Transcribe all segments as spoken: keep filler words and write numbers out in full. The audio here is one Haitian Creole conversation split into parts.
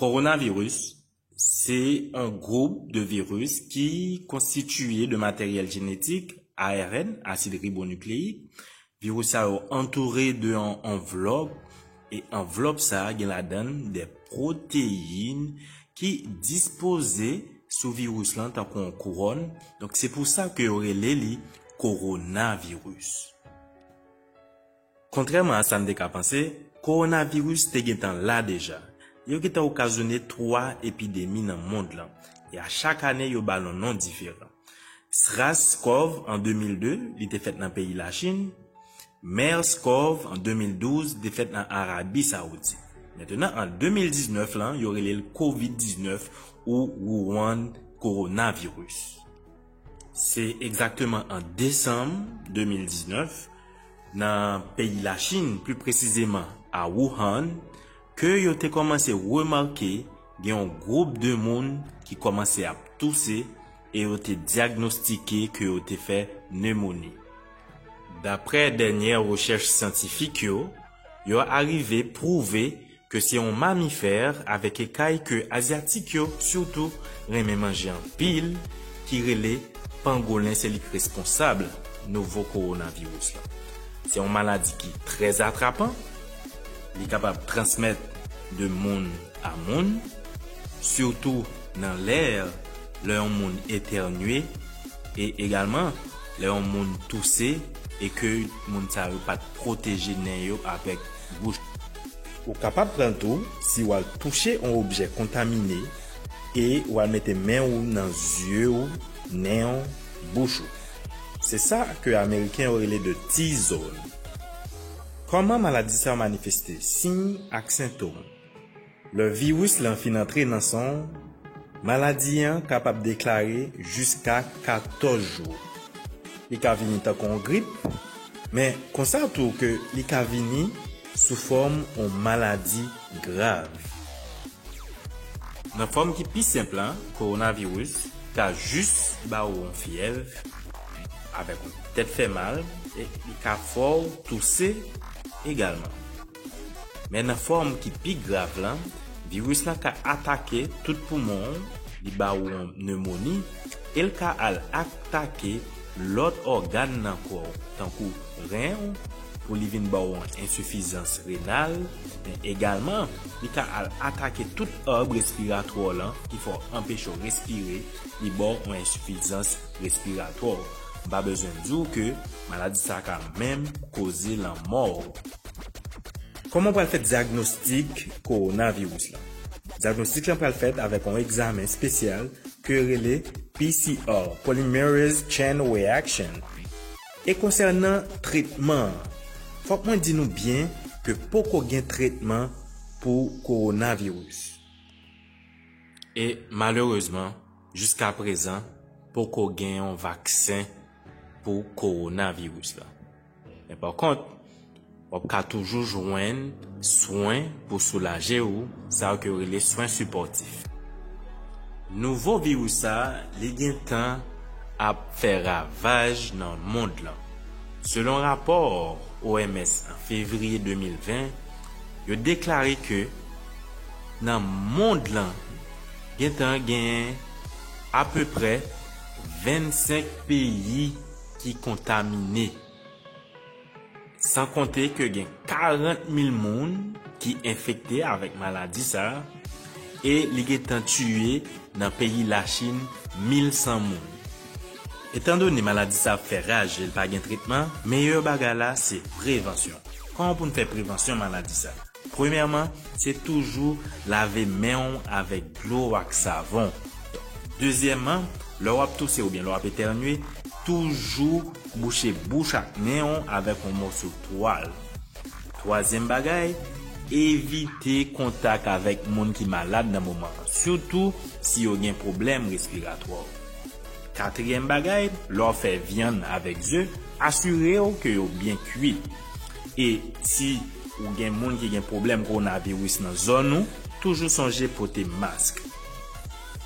Kowonaviris se yon gwoup de viris ki konstitiye de materyèl jenetik, A R N, asid ribonukleyik. Viris sa yo antoure de yon anvlòp, e anvlòp sa a gen ladan l de pwoteyin ki dispoze sou viris lan tankou yon kouwòn. Donk, se pou sa ke yo rele li kowonaviris. Kontrèman a sa n te ka panse, kowonaviris te gentan la deja. Yo gentan okazyone twa epidemi nan mond lan, e a chak ane yo ba l yon non diferan. SRAS-CoV an de mil de, li te fèt nan peyi Lachin. MERS-CoV an de mil douz, li te fèt nan Arabi Sawoudit. Mentenan, an de mil diznèf lan, yo rele l kovid diznèf ou Wuhan coronavirus. Se egzakteman an desanm de mil diznèf, nan peyi Lachin, pli presizeman a Wuhan, ke yo te kòmanse remake gen yon gwoup de moun ki kòmanse ap touse e yo te dyagnostike ke yo te fè nemoni. Daprè dènyè rechèch syantifik yo, yo arive pwouve ke se yon mamifè avèk ekay ke Azyatik yo sitou renmen manje anpil, ki rele pangolen, se li k responsab nouvo kowonaviris lan. Se yon maladi ki trè atrapan, li kapab transmèt de moun a moun, sitou nan lè, lè yon moun etènye, e egalman lè yon moun touse e ke moun sa yo pa t pwoteje nen yo avèk bouch. Ou kapab pran l tou si w al touche yon objè kontamine e w al mete men w nan zye w, nen w, bouch ou. Se sa ke Ameriken yo rele de T-zone. Kòman maladi sa a manifeste? Siy ak sentòm. Lè viris lan fin antre nan san w, maladi an kapab deklare jiska katòz jou. Li ka vini tankou yon grip, men konsa tou ke li ka vini sou fòm yon maladi grav. Nan fòm ki pi senp lan, kowonaviris ka jis ba w yon fyèv avèk yon tèt fè mal, e li ka fè w touse egalman. Men nan fòm ki pi grav lan, viris lan ka atake tout poumon w, li ba w yon nemoni, e l ka al atake lòt ògàn nan kò w, tankou ren w, pou li vin ba w yon ensifizans renal, men egalman, li ka al atake tout òb respiratwa w lan ki fè w anpeche w respire, li ba w yon ensifizans respiratwa. M pa bezwen di w ke maladi sa ka menm koze lanmò w. Kòman w pral fè dyagnostik kowonaviris lan? Dyagnostik lan pral fèt avèk yon egzamen espesyal ke yo rele P C R, Polymerase Chain Reaction. E konsènan tretman an, fòk mwen di nou byen ke poko gen tretman pou kowonaviris. E malerezman, jiska prezan, poko gen yon vaksen pou kowonaviris la. Men pa kont, w ap ka toujou jwenn swen pou soulaje w, sa yo ke yo rele swen sipòtif. Nouvo viris sa, li gentan ap fè ravaj nan mond lan. Selon rapò O M S an fevriye de mil ven, yo deklare ke nan mond lan, gentan genyen apeprè vennsenk peyi ki kontamine. San konte ke gen karant mil moun ki enfekte avèk maladi sa a, e li gentan tiye nan peyi Lachin mil san moun. Etandone maladi sa ap fè raj e l pa gen tretman, meyè bagay la se prevansyon. Kòman pou n fè prevansyon maladi sa? Premyèman, se toujou lave men w avèk dlo ak savon. Dezyèmman, lè w ap touse oubyen lè w ap etènye, toujou bouche bouch ak nen w avèk yon mòso twal. Twazyèm bagay, evite kontak avèk moun ki malad nan moman an, sitou si yo gen pwoblèm respiratwa. Katriyèm bagay, lè w fè vyann avèk ze, asire w ke yo byen kui. E si ou gen moun ki gen pwoblèm kowonaviris nan zòn ou, toujou sonje pote mask.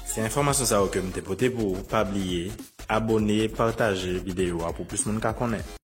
Se enfòmasyon sa yo ke m te pote pou ou. Pa bliye abòne, pataje videyo a pou plis moun ka konnen.